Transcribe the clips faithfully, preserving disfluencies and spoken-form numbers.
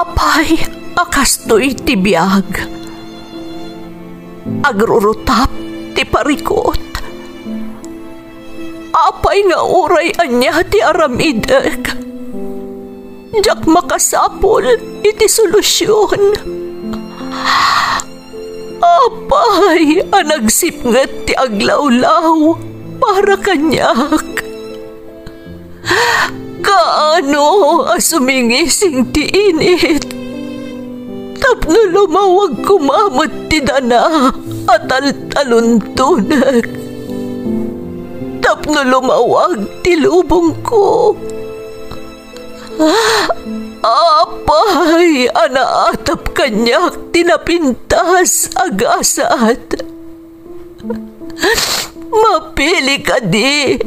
Apay a kastoy ti biag? Agrurutap ti parikut. Apay nga uray ania ti aramidek, diak makasapul iti solusion. Apay a nagsipnget ti aglawlaw para kaniak? Kaano a sumingising ti init tapno lumawag koma met ti dana a taltaluntonek, tapno lumawag ti lubongko? Apay a naatap kaniak ti napintas a gasat? Mapili kadi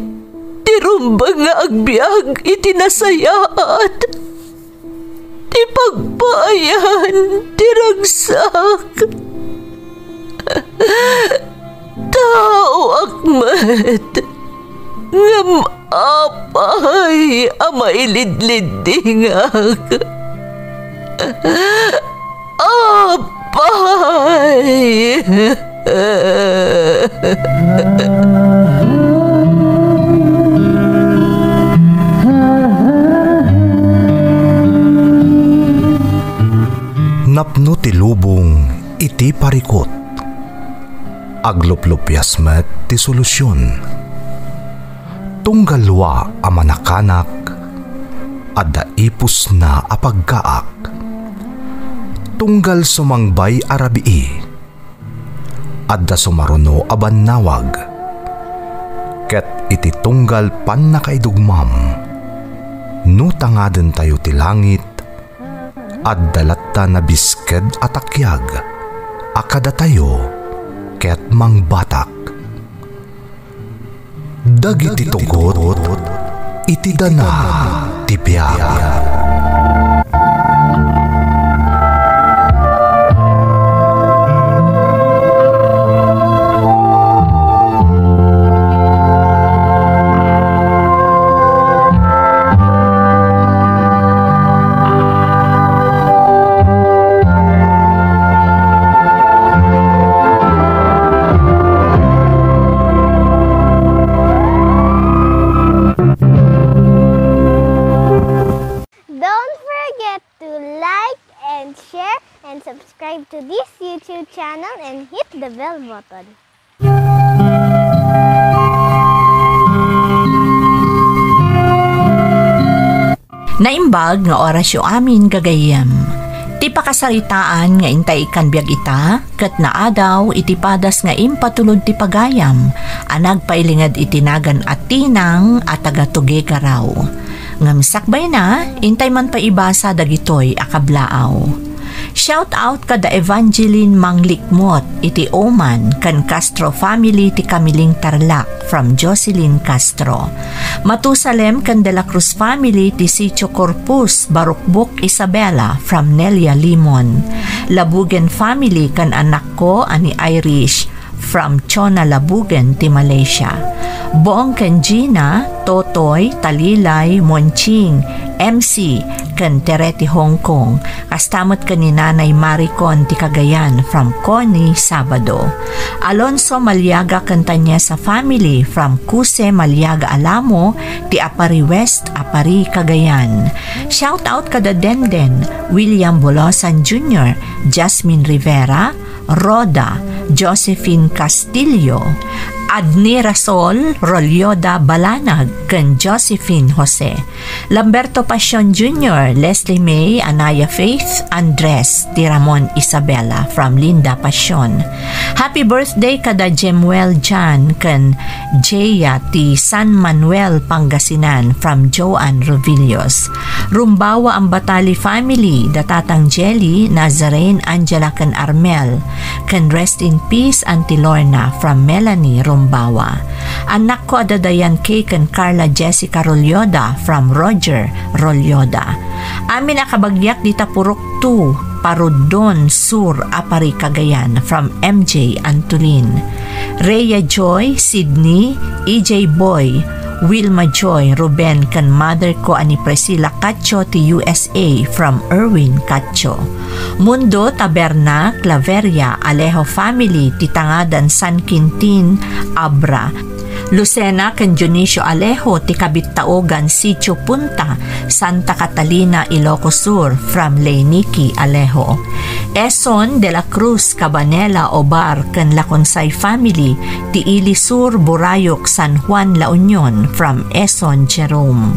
ti rumbeng nga agbiag iti nasayaat, ti pagpaayan ti ragsak? Taoak met, ngem apay a mailidliddingak? Apay! Napno ti lubong iti parikut. Agluplupias met ti solusion. Tunggal lua a manakanak, adda ipusna a pagkaak. Tunggal sumangbay a rabii, adda sumaruno a bannawag. Ket iti tunggal pannakaidugmam, no tangadentayo ti langit, adda latta nabisked a takiag a kadatayo ket mangbatak. Dagiti tugot iti dana ti biag. Don't forget to like and share and subscribe to this YouTube channel and hit the bell button. Naimbag nga orasyo amin, gagayyem. Ti pakasaritaan nga intay ikkan biag ita, ket naadaw iti padas nga impatulod ti pagayam a nagpailinged iti nagan a Tinang a taga Tuguegarao. Ngem sakbayna, intay man pay ibasa dagitoy a kablaaw. Shout out kada Evangeline Manglikmot iti Oman ken Castro family ti Kamiling Tarlac from Jocelyn Castro. Matusalem ken De La Cruz family ti Sitio Corpus, Barukbuk, Isabela from Nelia Limon. Labugen family ken anakko a ni Irish from Chona Labugen ti Malaysia. Bong ken Gina, Totoy, Talilay, Monching, M C, ken Tere ti Hong Kong. Kasta met ken ni Nanay Maricon ti Cagayan from Connie Sabado. Alonso Maliaga ken Tanyesa family from Cuse Maliaga Alamo ti Aparri West, Aparri, Cagayan. Shout out kada Denden, William Bolosan Junior, Jasmine Rivera, Rhoda, Josephine Castillo, Adni Rasol, Rolyoda Balanag, ken Josephine Jose. Lamberto Pasion Junior, Leslie May, Anaya Faith, Andres, ti Ramon Isabela from Linda Pasion. Happy birthday kada Jemuel John ken Jaya ti San Manuel, Pangasinan from Joan Rovillos. Rumbawa Ambatali family, da Tatang Jelly, Nazarene, Angela ken Armel. Ken rest in peace, Auntie Lorna from Melanie Rumbawa. Annakko a da Diane K ken Carla Jessica Rolyoda from Roger Rolyoda. Amin a kabagiak dita Purok two, Paruddon Sur, Aparri, Cagayan from M J Antolin. Rhea Joy, Sydney, E J Boy, Wilma Joy Ruben ken mother ko a ni Priscilla Cacho ti U S A from Erwin Cacho. Mundo Taberna, Claveria, Alejo family ti tangadan San Quintin, Abra. Lucena ken Dionisio Alejo ti kabit-taogan Sitio Punta, Santa Catalina, Ilocos Sur, from Lay Nicky Alejo. Eson de la Cruz Cabanela Obar ken Laconsay family ti Ili Sur, Burayok, San Juan, La Union, from Eson Jerome.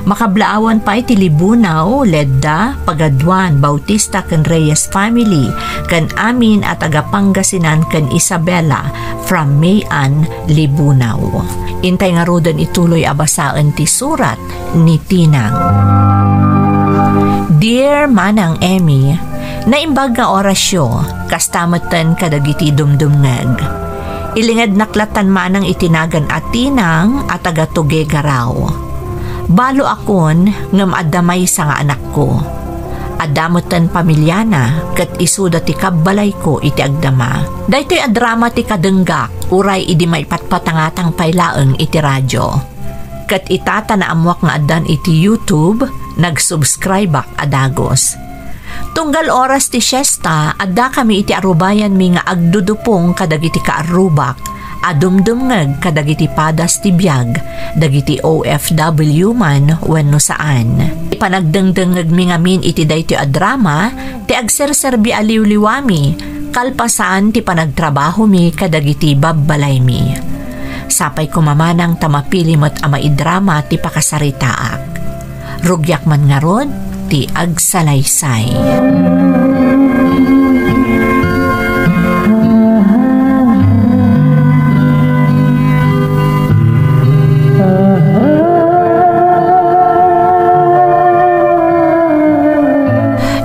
Makablaawan pay ti Libunao, Ledda, Pagaduan, Bautista ken Reyes family, ken amin a taga Pangasinan ken Isabela, from May Ann Libunao. Intay ngaruden ituloy a basaen ti surat ni Tinang. Dear Manang Emmy, naimbag nga orasyo, kasta metten kadagiti dumdumngeg. Ilingednak lattan manang iti nagan a Tinang a taga Tuguegarao. Balo akon ngem adda maysa nga anakko. Adda metten pamiliana ket isuda ti kabbalayko iti agdama. Daytoy a drama ti kadenggak uray idi maipatpatangatang pay laeng iti radio. Ket ita ta naammuak nga addan iti YouTube, nag-subscribe-ak a dagus. Tunggal oras ti siesta, addakami iti arubayanmi nga agdudupong kadagiti kaarrubak a dumdumngeg kadagiti padas ti biag, dagiti O F W man wenno saan. Ti panagdengdengngegmi ngamin iti daytoy a drama, ti agserserbi a liwliwami, kalpasan ti panagtrabahomi kadagiti babbalaymi. Sapay koma manang ta mapili met a maidrama ti pakasaritaak. Rugiak man ngarud ti agsalaysay.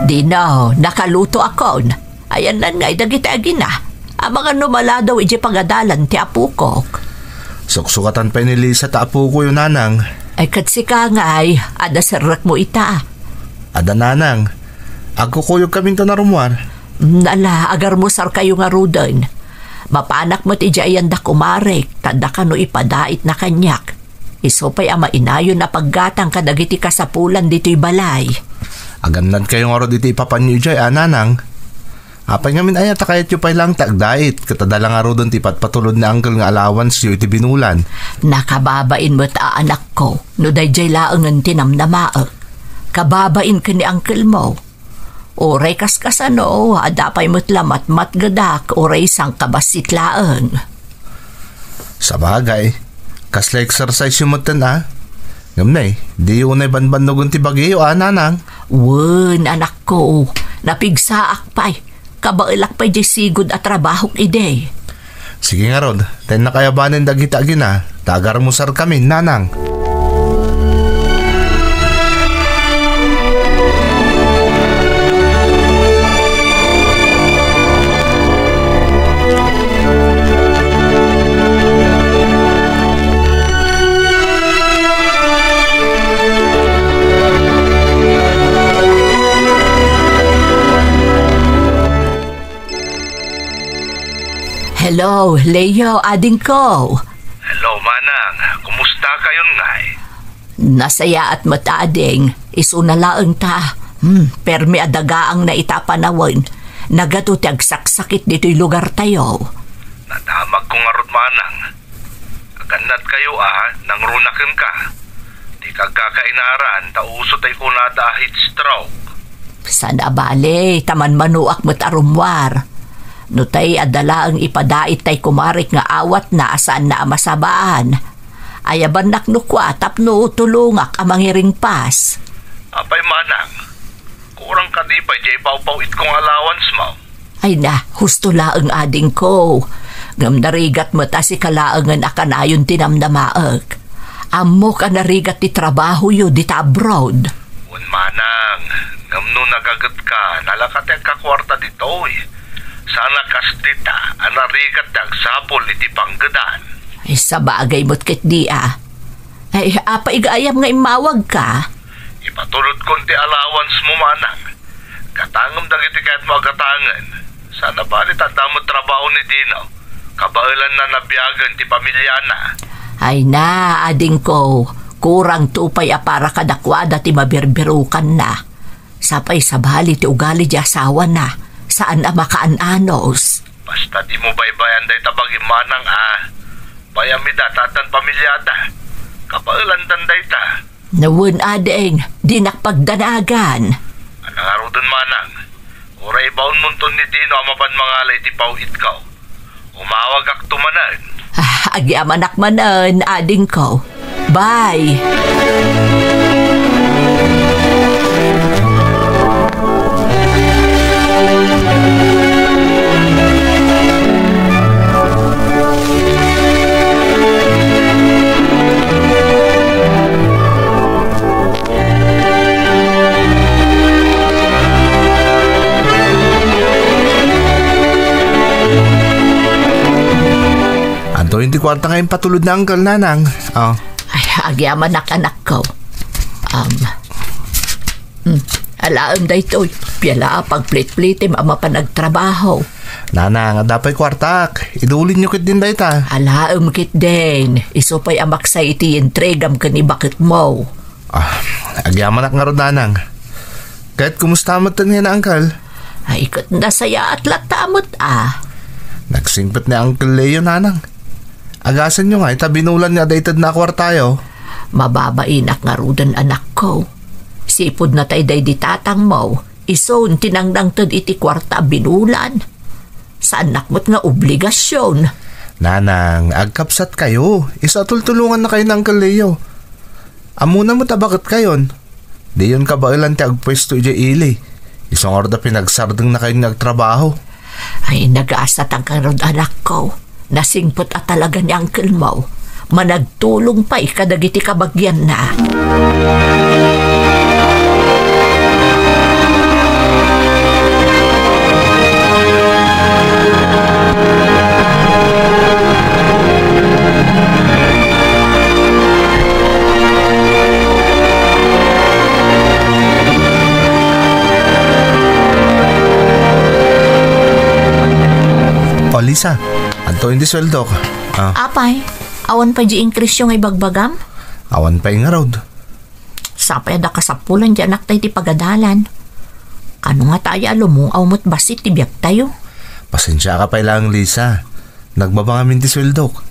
Dino, nakaluto akon. Ayannan ngay dagiti agina. Amangan no maladaw idiay pagadalan ti apokok. Suksukatan pay ni Lisa ta apokoyo, nanang. Ay, ket sika ngay, adda serrekmo ita. Adda, nanang. Agkukuyogkaminto a rummuar. Nala, agarmusarkayo ngaruden. Mapanak met idiay ayan da kumarek, ta adda kano ipadaitna kaniak. Isu pay a mainayon a paggatang kadagiti kasapulan ditoy balay. Agannadkayo ngarud iti ipapanyo idiay, a, nanang. Apay ngamin aya ta kayatyo pay laeng ti agdait, ket adda la ngaruden ti ipatpatulod ni uncle nga allowanceyo iti binulan? Nakababain met a, anakko, no daydiay laengen ti namnamaek. Kababain ken ni uncle mo. Uray kaskasano, adda pay met la matmatgedak, uray sangkabassit laeng. Sabagay, kasla exercise-yo metten, a. Ngem ne, diyo unay banbannogen ti bagiyo, a, nanang? Wen, anakko, napigsaak pay. Kabaelak pay diay sigud a trabahok idi. Sige ngarud, ta innak ayabanen dagiti agina, ta agarmusarkami, nanang. Hello, Leo, adingko. Hello, Manang. Kumusta kayon ngay? Nasayaat met, ading. Isuna laeng ta. Hmm, permi a dagaangna ita a panawen. Nagato ti agsaksakit ditoy lugartayo. Nadamagko ngarud, Manang. Agannadkayo a nangruna kenka. Dika agkakainaran ta uso tay kunada a heat stroke. Saan a bale, ta manmanoak met a rummuar. No tay adda laeng ipadait tay kumarek nga awatna a saanna a masabaan. Ayabannak no kua tapno tulongak a mangiringpas. Apay, Manang, kurang kadi pay diay pawpaw-itko nga allowance mo? Ay na, husto laeng, adingko. Ngem narigat met a sika laengen a kanayon ti namnamaek. Ammok a narigat ti trabahoyo dita abroad. Wen, Manang, ngem no nagagetka, nalaka ti agkakuarta ditoy. Saan a kas dita a narigat ti agsapul iti panggedan. Ay, sabagay met ketdi a. Ay, apay gayyem nga immawagka? Ipatulodkon ti allowance mo, Manang. Gatangem dagiti kayatmo a gatangen. Saan a bale ta adda met trabaho ni Dino. Kabaelanna a biagen ti pamiliana. Ay na, adingko, kurangto pay a para kadakuada ti mabirbirukanna. Sapay sabali ti ugali ti asawana, saan a makaan-anos. Basta dimo baybayan dayta bagim, manang, a. Bayam ida, tatan pamilyada. Kabaelandan dayta. Wen, ading, dinak pagdanagan. Ania ngaruden, manang? Uray ibaonmonto ni Dino a mapan mangala iti paw-itko. Umawagakto manen. Ah, agyamanak manen, adingko. Bye. Anto iti kuarta nga impatulod ni Uncle, nanang? Oh. Ay, agyamanak, anakko. Um, hmm, alaem daytoy. Piala a pagplitplitim a mapan agtrabaho. Nanang, adda pay kuartak. Idulinyo ketdin dayta. Alaem ketdin. Isu pay a maksay iti entregam ken ni baketmo. Ah, agyamanak ngarud, nanang. Ket kumusta met ni Uncle? Ay, ket nasayaat latta met, a. Nagsingpet ni Uncle Leo, nanang. Agasanyo ngay ta binulanyo a daytedna a kuartayo? Mababainak ngaruden, anakko. Sipud natay daydi tatangmo, isun ti nangnangted iti kuarta a binulan. Saannak met nga obligasion. Nanang, agkabsatkayo. Isu a tultulongannakayo ni Uncle Leo. Ammona met a baketkayon. Diyon kabaelan ti agpuesto idiay ili. Isu ngarud a pinagsardengna kayon nga agtrabaho. Ay, nagasatak ngarud, anakko. Nasingpet a talaga ni uncle mo. Managtulong pay kadagiti kabagianna. O, Lisa, adto indi sueldok. Ah. Apay, awan pay di increase-yo nga ibagbagam? Awan pay ngarud. Sapay a da kasapulan ti anakta iti pagadalan. Kano ngata aya a lumungaw met bassit ti biagtayo? Pasensiaka pay laeng, Lisa. Nagbaba ngamin ti sueldok.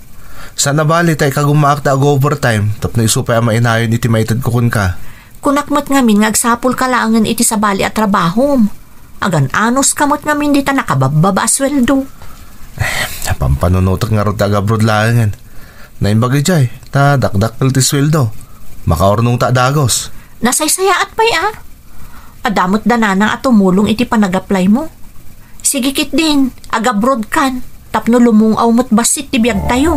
Saan a bali ta ikagummaak ta ag-overtime tapno isu pay a mainayon iti maitedko kenka. Kunak met ngamin nga agsapulka laengen iti sabali a trabahom. Agan-anoska met ngamin dita nakababbaba a sueldo. Eh, pampanunotek ngarud ti ag-abroad laengen. Naimbag idiay, ta dakdakkel ti sueldo. Makaurnongta a dagus. Nasaysayaat pay a. Adda met da nanang a tumulong iti panag-apply-mo. Sige ketdin, ag-abroad-kan, tapno lumungaw met bassit ti biagtayo.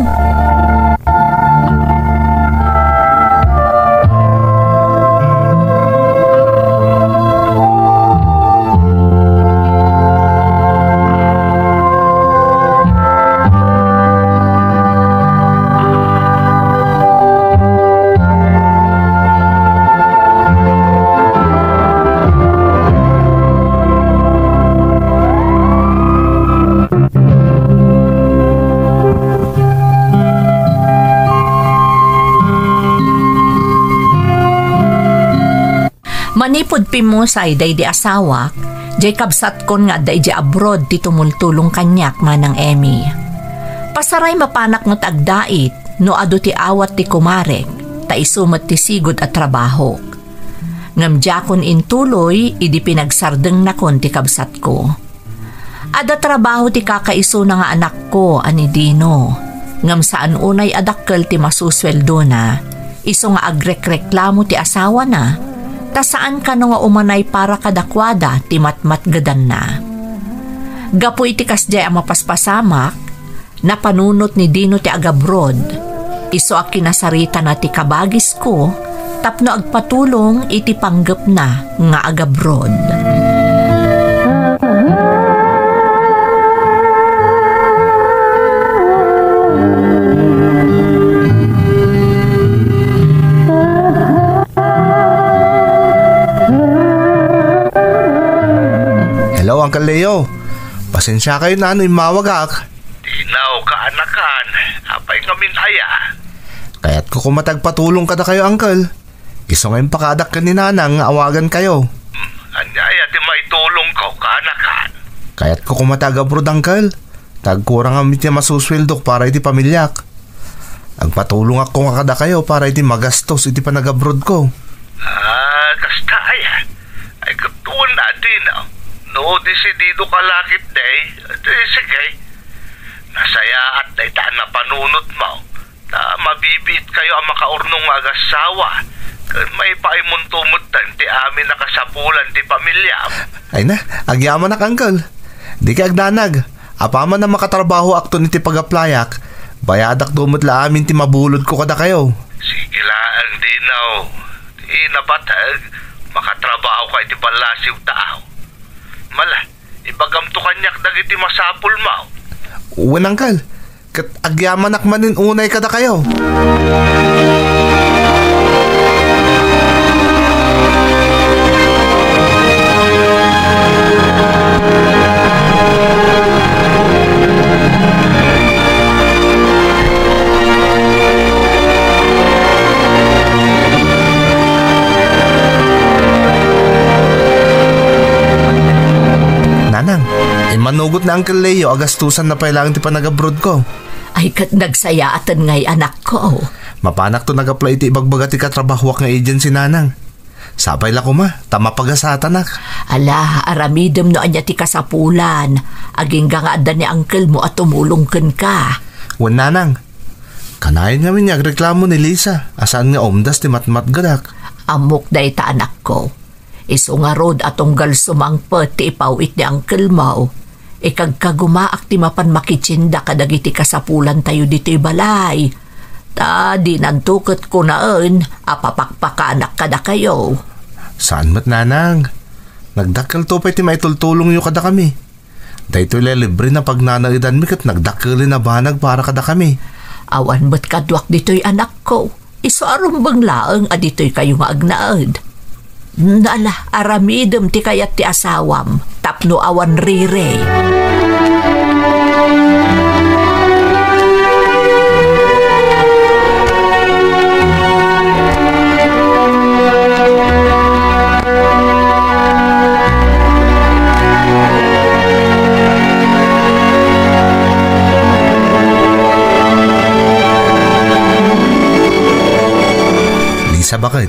Manipud pimmusay daydi asawak, diay kabsatkon nga adda idiay abroad ti tumultulong kaniak, Manang Emmy. Pasaray mapanak met agdait no adu ti awat ti kumarek, ta isu met ti sigud a trabahok. Ngem diakon intuloy idi pinagsardengnakon ti kabsatko. Adda trabaho ti kakaisuna nga anakko a ni Dino, ngem saan unay a dakkel ti masusueldona. Isu nga agrekreklamo ti asawana, ta saan kano nga umanay para kadakuada ti matmatgedanna. Gapu iti kasdiay a mapaspasamak, napanunot ni Dino ti ag-abroad. Isu a kinasaritana ti kabagisko tapno agpatulong iti panggepna nga ag-abroad. Hello, Uncle Leo. Pasensiakayo no immawagak. Dinaw kaanakan, apay ngamin aya? Kayatko koma ti agpatulong kadakayo, Uncle. Isu nga impakadak ken ni Nanang nga awagankayo. Hmm, ania aya ti maitulongko, kaanakan? Kayatko koma ti agabroad, Uncle. Ta agkurang amin ti masusweldok para iti pamiliak. Agpatulongakon nga kadakayo para iti magastos iti panagabroadko. Ah, kasta aya? Ay, ket wen a, Dino. No, desididoka la ketdi, di sige. Nasayaat dayta a napanunotmo. Ta mabibiitkayo a makaurnong nga agassawa, ken maipaimonto metten ti amin a kasapulan ti pamiliam. Ay na, agyamanak, Uncle. Dika agdanag. Apaman a makatrabahoakton iti pag-applyak, bayadakto met la amin ti mabulodko kadakayo. Sige laeng, Dino. Ti napateg, makatrabahoka iti ballasiw taaw. Mala, ibagamto kaniak dagiti masapulmo. Wen, Uncle. Ket agyamanak manen unay kadakayo. Nanang, immanugot ni Uncle Leo a gastusanna pay laeng ti panagabroadko. Ay, ket nagsayaaten ngay, anakko. Mapanakto nag-apply iti ibagbaga ti katrabahoak nga agency, Nanang. Sapay la koma, ta mapagasatanak. Ala, aramidem no ania ti kasapulan. Agingga nga adda ni unclemo a tumulong kenka. Wen, Nanang. Kanayon ngamin nga agreklamo ni Lisa a saan nga umdas ti matmatgedak. Ammok dayta, anakko. Isu ngarud a tunggal sumangpet ti ipaw-it ni unclemo, ikagkagumaak ti mapan makitienda kadagiti kasapulantayo ditoy balay. Ta dinanto ket kunaen a papakpakanak kadakayo. Saan met, Nanang. Nagdakkelto pay ti maitultulongyo kadakami. Daytoy la libre a pagnanaedanmi ket nagdakkelen a banag para kadakami. Awan met kaduak ditoy, anakko. Isu a rumbeng laeng a ditoykayo nga agnaed. Ala, aramidem ti kayat ti asawam tapno awan riri. Lisa, baket?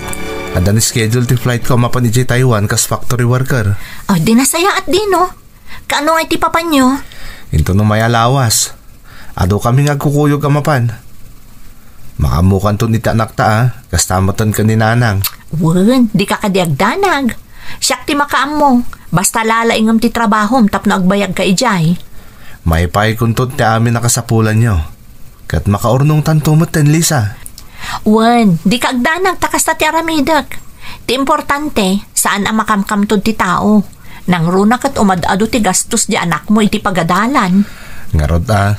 Adda ni schedule ti flight ko a mapan idiay Taiwan kas factory worker. Oh, di nasayaat, Dino. Kaano nga iti papanyo? Intono may alawas. Adu kami nga agkukuyog a mapan. Makaammokanton iti anakta, a, kasta metten ken ni Nanang. Wen, dika kadi agdanag. Siak ti makaammo. Basta lalaingem ti trabahom tapno agbayagka idiay. Maipaykonton ti amin a kasapulanyo. Ket makaurnongtanto metten, Lisa. Wen, dika agdanag ta kasta ti aramidek. Ti importante, saan a makamkamton ti tao. Nangruna ket umad-adu ti gastos di anakmo iti pagadalan. Ngarud a,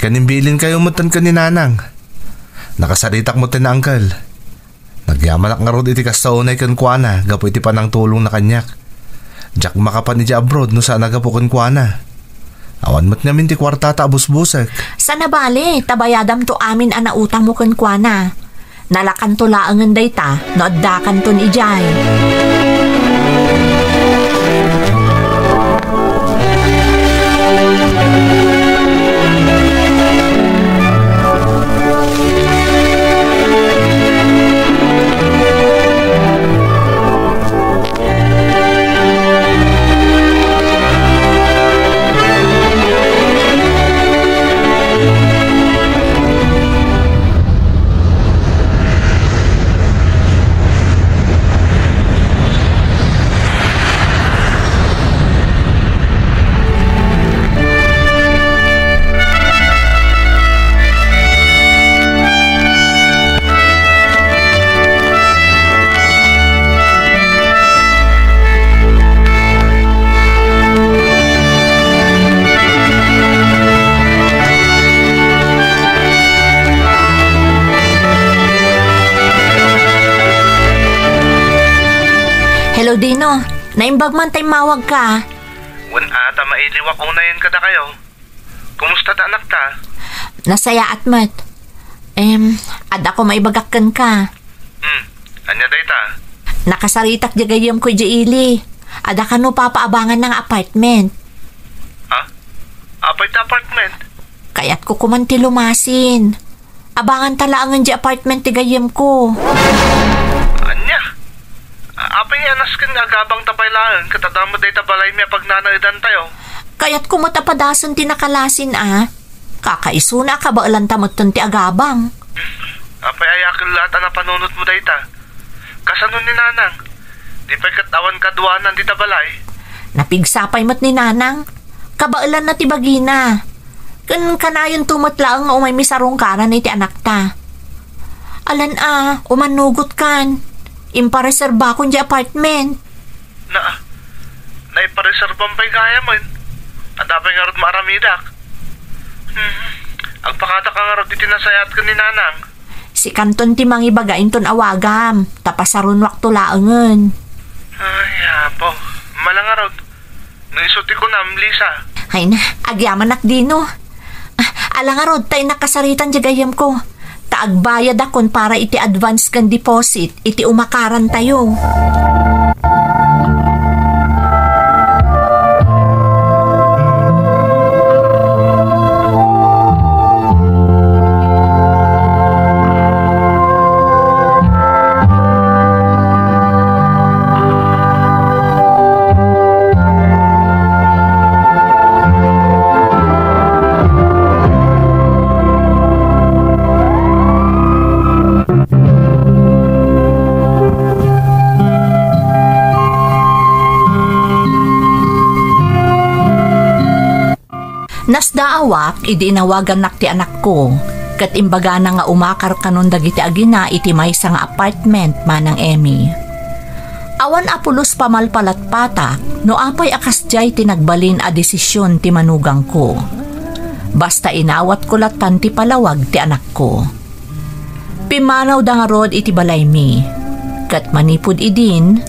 ken imbilinkayo metten ken ni Nanang. Nakasaritak metten ni Uncle. Nagyamanak ngarud iti kasta unay kenkuana gapu iti panangtulongna kaniak. Diak makapan idiay abroad no saan a gapu kenkuana. Awan met ngamin ti kuartata a busbusek. Saan a bale, ta bayadamto amin a nautangmo kenkuana. Nalakanto laengen dayta no addakanton idiay. Hello, Dino. Naimbag man ta immawagka. Wen a, ta mailiwak unayen kadakayo. Kumusta ti anakta? Nasayaat met. Em, adda ko maibagak kenka. Hmm, ania dayta? Nakasaritak diay gayyemko idiay ili. Adda kano papaabanganna nga apartment. Ha? Apay ti apartment? Kayatko koman ti lumasin. Abanganta laengen diay apartment ti gayyemko. Ania? A-, apay nga nasken nga agabangta pay laeng ket adda met dayta balaymi a pagnanaedantayo? Kayatko met a padasen ti nakalasin a. Kakaisuna a kabaelanta metten ti agabang. Apay aya ket laat a napanunotmo dayta? Kasano ni Nanang? Di pay ket awan kaduanan dita balay? Napigsa pay met ni Nanang. Kabaelanna ti bagina. Ken kanayonto met laeng nga umaymi sarungkaran iti anakta. Alan a, umannugot kan. Impareserbakon diay apartment. Na, naipareserbam pay gayamen. Adda pay ngarud maaramidak. Hmm, agpakadaka ngarud iti nasayaat ken ni Nanang. Sikanton ti mangibaga inton awagam, ta pasarunoakto laengen. Ay, apo. Mala ngarud. No isu ti kunam, Lisa. Ay na, agyamanak dino. Ah, ala ngarud, ta innak kasaritan diay gayyemko. Ta agbayadakon para iti advance ken deposit iti umakarantayo. Nasdaawak idi inawagannak ti anakko, ket imbagana nga umakar kanon dagiti agina iti maysa nga apartment, Manang Emmy. Awan a pulos pamalpalatpatak no apay a kasdiay ti nagbalin a desision ti manugangko. Basta inawatko lattan ti palawag ti anakko. Pimmanawda ngarud iti balaymi, ket manipud idin,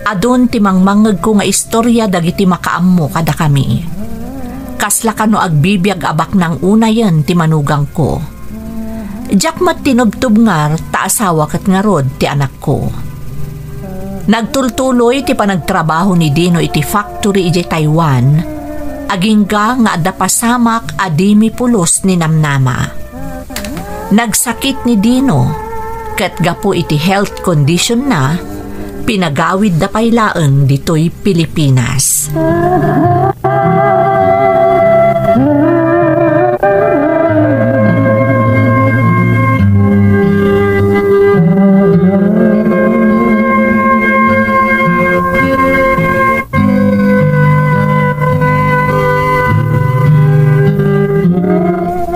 adun ti mangmangngegko nga istoria dagiti makaammo kadakami. Kasla kano agbibiag a baknang unayen ti manugangko. Diak met tinubtubngar ta asawa ket ngarud ti anakko. Nagtultuloy ti panagtrabaho ni Dino iti factory idiay Taiwan, agingga nga adda pasamak a dimi pulos ni namnama. Nagsakit ni Dino, ket gapu iti health condition na, pinagawidda pay laeng ditoy Pilipinas.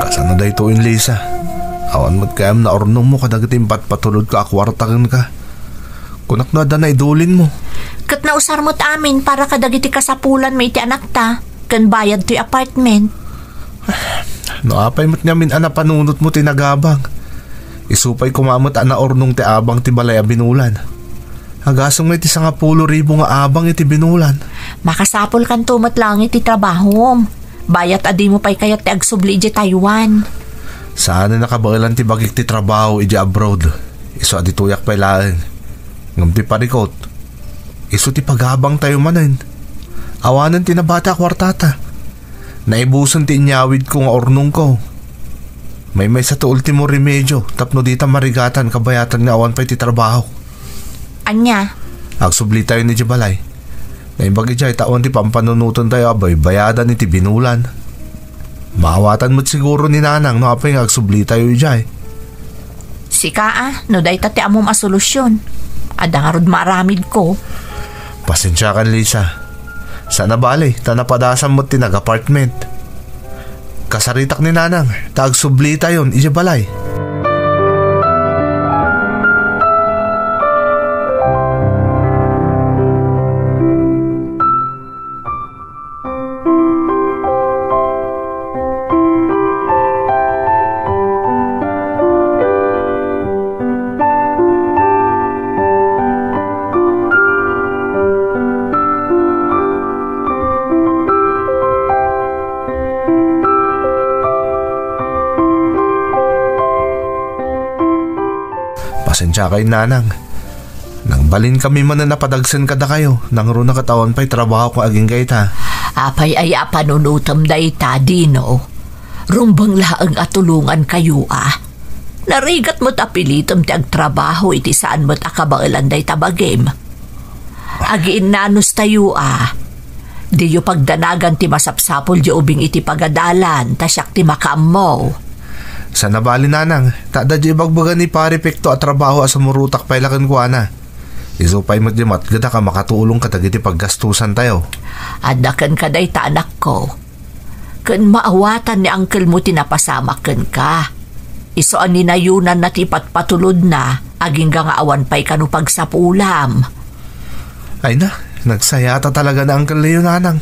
Kasano daytoyen, Lisa? Awan met kayam naurnongmo kadagiti impatpatulodko a kuarta kenka. Kunak no adda naidulinmo. Ket nausar met amin para kadagiti kasapulanmi iti anakta, ken bayad toy apartment. No apay met ngamin a napanunotmo ti nagabang, isu pay koma met a naurnong ti abang ti balay a binulan. Agasem nga iti sangapulo ribu nga abang iti binulan. Makasapulkanto met laeng iti trabahom. Bayat a dimo pay kayat ti agsubli idiay Taiwan. Saan a nakabaelan ti bagik ti trabaho idiay abroad. Isu a ditoyak pay laeng. Ngem ti parikut, isu ti pagabangtayo manen. Awanen ti nabati a kuartata. Naibusen ti inyawidko nga urnongko. Maymaysa ti ultimo remedio tapno dita marigatan kabayatan nga awan pay ti trabaho. Ania? Agsublitayon idiay balay. Naimbag idiay ta awan ti pampanunotentayo a baybayadan iti binulan. Maawatan met siguro ni Nanang no apay nga agsublitayo idiay. Sika a, no dayta ti ammom a solusyon. Adda ngarud maaramidko. Pasensiakan, Lisa. Saan a bale, ta napadasan met ti nag-apartment. Kasaritak ni Nanang, ta agsublitayon idiay balay. Dakay, nanang. Nangbalin kami manen a padagsen kadakayo, nangruna ket awan pay trabahok nga agingga ita. Apay aya a panunotem dayta, Dino? Rumbeng laeng a tulongankayo a. Narigat met a pilitem ti agtrabaho iti saan met a kabaelan dayta bagim. Agiinnanustayo a. Diyo pagdanagan ti masapsapul diay ubing iti pagadalan, ta siak ti makaammo. Saan a bali, nanang, ta adda diay ibagbaga ni Pare Pekto a trabaho a sumurotak pay la kenkuana. Isu pay met diay matgedak a makatulong kadagiti paggastusantayo. Adda kenka dayta, anakko. Ken maawatan ni angkelmo ti napasamak kenka. Isu a ninayonanna ti ipatpatulodna, agingga nga awan pay kano pagsapulam. Ay na, nagsayata talaga ni Uncle Leo, nanang.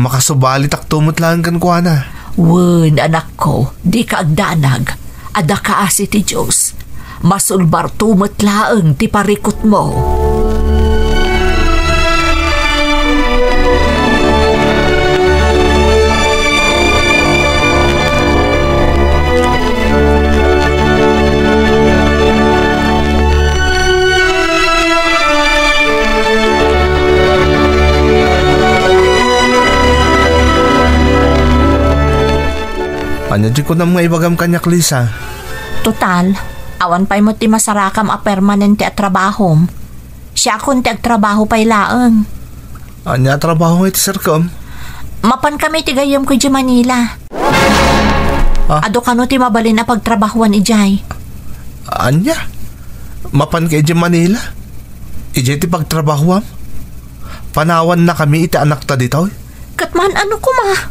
Makasubalitakto met laeng kenkuana. Wen, anakko, dika agdanag. Adda kaasi ti Dios. Masulbarto met laeng ti parikutmo. Ania ti kunam nga ibagam kaniak, Lisa? Total, awan pay met ti masarakam a permanente a trabahom. Siakon ti agtrabaho pay laeng. Ania a trabaho nga iti serkem? Mapan kami iti gayyemko idiay Manila. Ah? Adu kano ti mabalin a pagtrabahoan idiay. Ania? Mapan ka idiay Manila? Idiay ti pagtrabahoam? Panawanna kami iti anakta ditoy? Ket man-ano koma?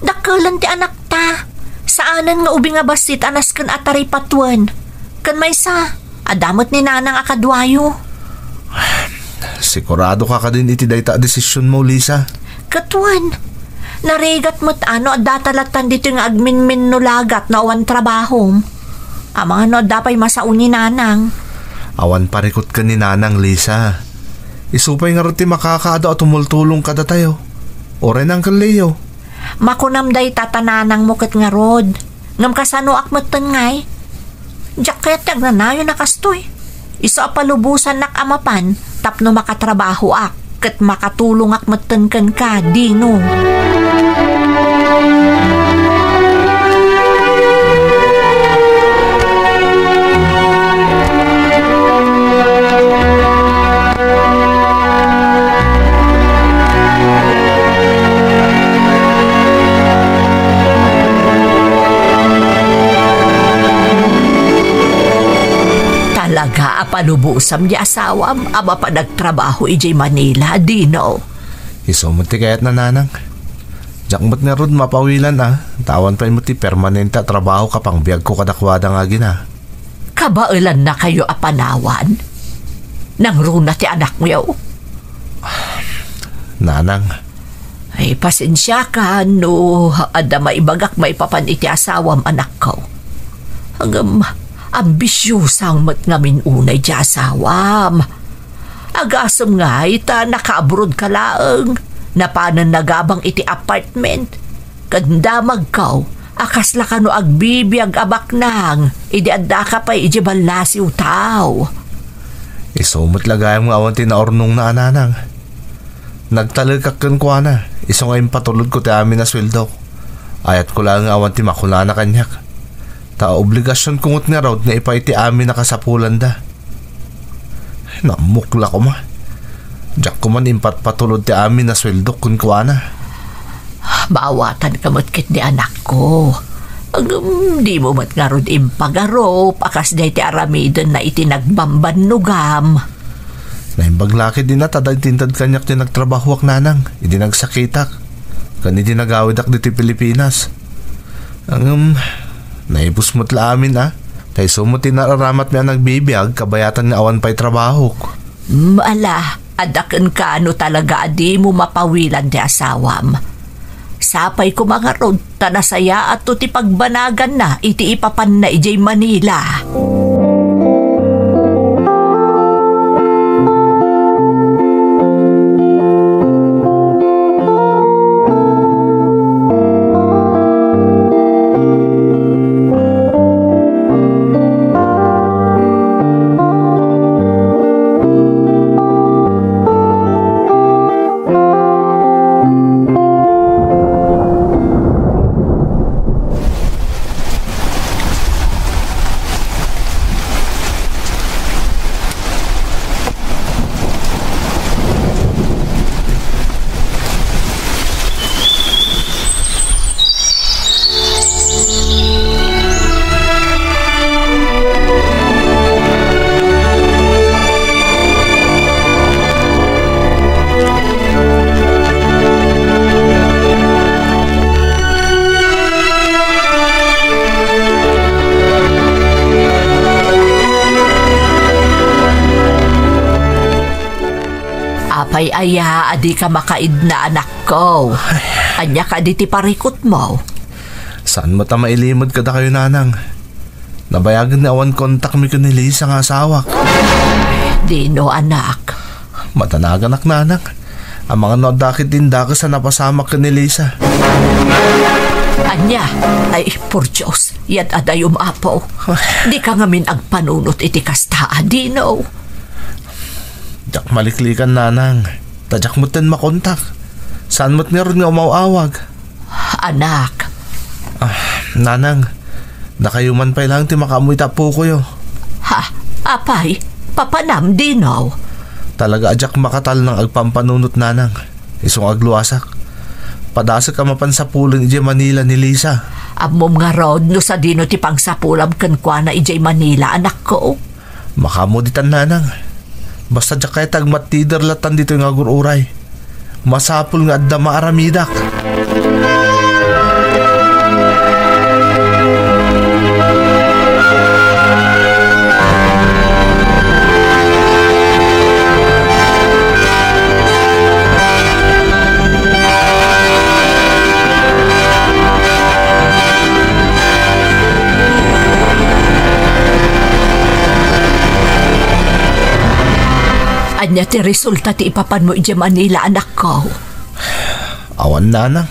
Dakkelan ti anakta. Saanen nga ubing a bassit a nasken a taripatuen. Ken maysa, adda met ni nanang a kaduayo. Sigurado ka kadin iti dayta a desisionmo, Lisa? Ket wen, narigat met a no adda ta lattan ditoy nga agminminnulagat no awan trabahom. Amangan no adda pay masao ni nanang. Awan parikut ken ni nanang, Lisa. Isu pay ngarud ti makakaadu a tumultulong kadatayo. Uray ni Uncle Leo. Makunam dayta ta nanangmo ket ngarud. Ngem kasanoak metten ngay? Diak kayat ti agnanayon a kastoy. Isu a palubosannak a mapan tapno makatrabahoak ket makatulongak metten kenka, Dino. Talaga a palubosam ti asawam a mapan agtrabaho idiay Manila, Dino. Isu met ti kayatna, nanang. Diak met ngarud mapawilan a, ta awan pay met ti permanente a trabaho a pangbiagko kadakuada nga agina. Kabaelannakayo a panawan? Nangruna ti anakyo? Nanang. Ay, pasensiakan no adda maibagak maipapan iti asawam, anakko. Ngem, ambisiosa met ngamin unay ti asawam. Agasem ngay ta nakaabroad ka laeng, napanen nagabang iti apartment. Ken damagko a kasla kano agbibiag a baknang idi addaka pay idiay ballasiw, tao. Isu met la gayam nga awan ti naurnongna a nanang. Nagtalekak kenkuana, isu nga impatulodko ti amin a sueldok. Ayatko laeng nga awan ti makunana kaniak. Ta obligasionko met ngarud nga ipaay ti amin a kasapulanda. Nammukla koma. Diak koman impatpatulod ti amin a sueldok kenkuana. Maawatanka met ketdi, anakko. Ngem, dimo met ngarud impagarup a kasdiay ti aramidenna iti nagbambannogam. Naimbag la ketdi a ta intinded kaniak ti nagtrabahoak, nanang, idi nagsakitak, ken idi nagawidak ditoy Pilipinas. Ngem, naibus met la amin a, ta isu met ti nararamatmi a nagbibiag kabayatan nga awan pay trabahok. Mm, ala, adda kenka no talaga a dimo mapawilan ti asawam. Sapay koma ngarud ta nasayaatto ti pagbanaganna iti ipapanna idiay Manila. Apay aya a dika makaidna, anakko? Ania kadi ti parikutmo? Saan met a mailimed kadakayo, nanang. Nabayagen nga awan kontakmi ken ni Lisa nga asawak. Dino, anak? Madanaganak, nanang. Amangan no adda ket ti indakes a napasamak ken ni Lisa. Ania? Ay, por Dios, yad adayom, Apo. Dika ngamin agpanunot iti kasta, Dino. Diak maliklikan, nanang. Ta diak metten makontak. Saan met ngarud nga umaw-awag? Anak. Ah, nanang, dakayo man pay laeng ti makaammo iti apokoyo. Ha? Apay, papanam, Dino? Talaga a diak makatalnang agpampanunot, nanang. Isu nga agluasak. Padasek a mapan sapulen idiay Manila ni Lisa. Ammom ngarud no sadino ti pangsapulam kenkuana idiay Manila, anakko? Makaammo ditan, nanang. Basta diak kayat agmattider lattan ditoy nga agur-uray. Masapul nga adda maaramidak. Ania ti resulta ti ipapanmo idiay Manila, anakko? Awan, nanang.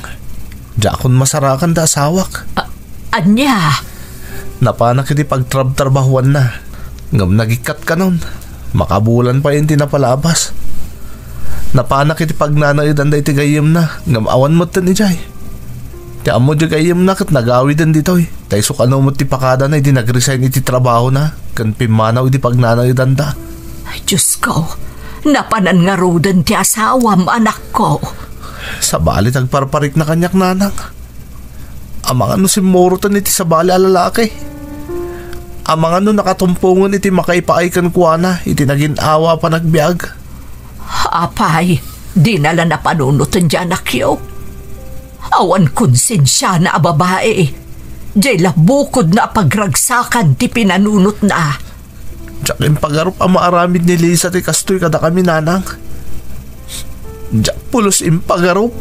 Diakon masarakan da asawak. A-, ania? Napanak iti pagtrabtrabahoanna. Ngem nagikkat kanon. Makabulan pay ti napalabas. Napanak iti pagnanaedan da iti gayyemna. Ngem awan metten idiay. Ti ammo diay gayyemna ket nagawiden ditoy. Ta isu kano met ti pakadana idi nag-resign iti trabahona ken pimmanaw iti pagnanaedanda. Ay, Diosko, napanan ngaruden ti asawam, anakko. Sabali ti agparparikna kaniak, nanang. Amangan no simmuroten iti sabali a lalaki. Amangan no nakatumpongen iti makaipaay kenkuana iti nagin-awa a panagbiag. Apay, dina la napanunoten ti anakyo? Awan konsensiana a babai. Diay la bukodna a pagragsakan ti pinanunotna. Diak impagarup a maaramid ni Lisa ti kastoy kadakami, nanang. Diak pulos impagarup.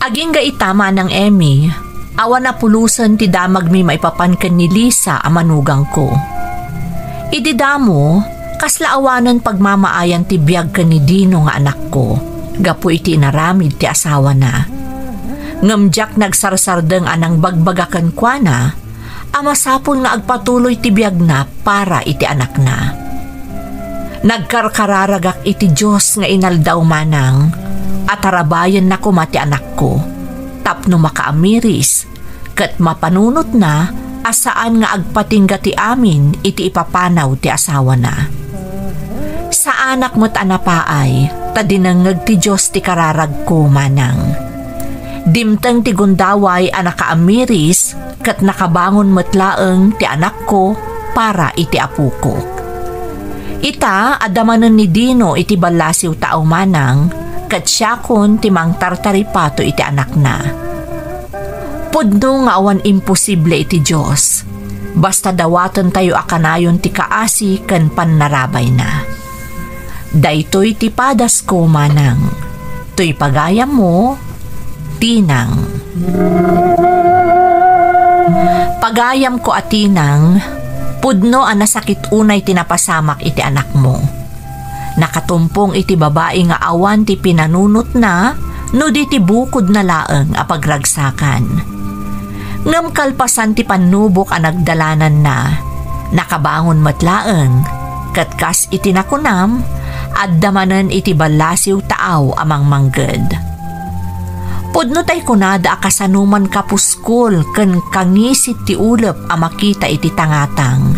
Agingga ita, Manang Emmy, awan a pulosen ti damagmi maipapan ken ni Lisa a manugangko. Idi damo, kasla awanen pagmamaayan ti biag ken ni Dino nga anakko, gapu iti inaramid ti asawana. Ngem diak nagsarsardeng a nangbagbaga kenkuana a masapul nga agpatuloy ti biagna para iti anakna. Nagkarkararagak iti Dios nga inaldaw, Manang, a tarabayenna koma ti anakko tapno makaamiris ket mapanunotna a saan nga agpatingga ti amin iti ipapanaw ti asawana. Saanak met a napaay ta dinengngeg ti Dios ti kararagko, Manang. Dimteng ti gundaway a nakaamiris ket nakabangon met laeng ti anakko para iti apokok. Ita, adda manen ni Dino iti ballasiw tao, Manang, ket siakon ti mangtartaripato iti anakna. Pudno nga awan imposible iti Dios, basta dawatentayo a kanayon ti kaasi ken pannarabayna. Daytoy ti padasko, Manang. Toy pagayammo, Tinang. Pagayamko a Tinang, pudno a nasakit unay ti napasamak iti anakmo. Nakatumpong iti babai nga awan ti pinanunotna no di ti bukodna laeng a pagragsakan. Ngem kalpasan ti pannubok a nagdalananna, nakabangon met laeng, ket kas iti nakunam, adda manen iti ballasiw taaw a mangmangged. Pudno tay kunada a kasano man kapuskol ken kangisit ti ulep a makita iti tangatang.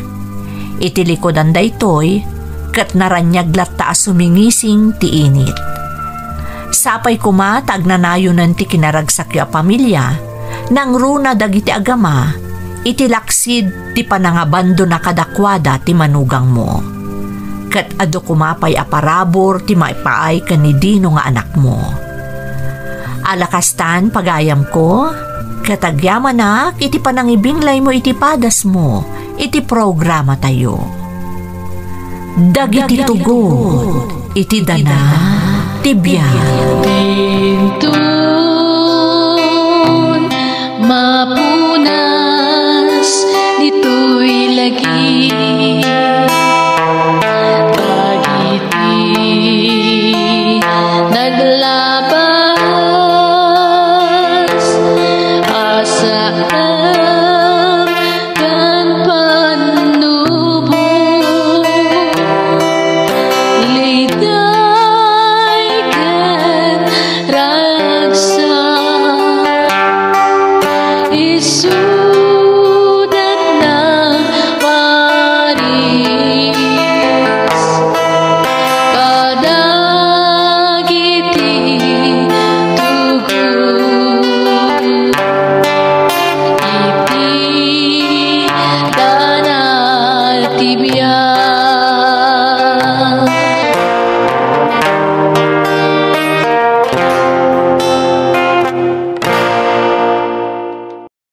Iti likudan daytoy, ket naraniag latta a sumingising ti init. Sapay koma ta agnanayonen ti kinaragsakyo a pamilia, nangruna dagiti agama, iti laksid ti panangabandona kadakuada ti manugangmo. Ket adu koma pay a parabur ti maipaay ken ni Dino nga anakmo. Ala kastan, pagayamko, ket agyamanak iti panangibinglaymo iti padasmo iti programatayo. Dagiti tugot iti dana ti biag. Inton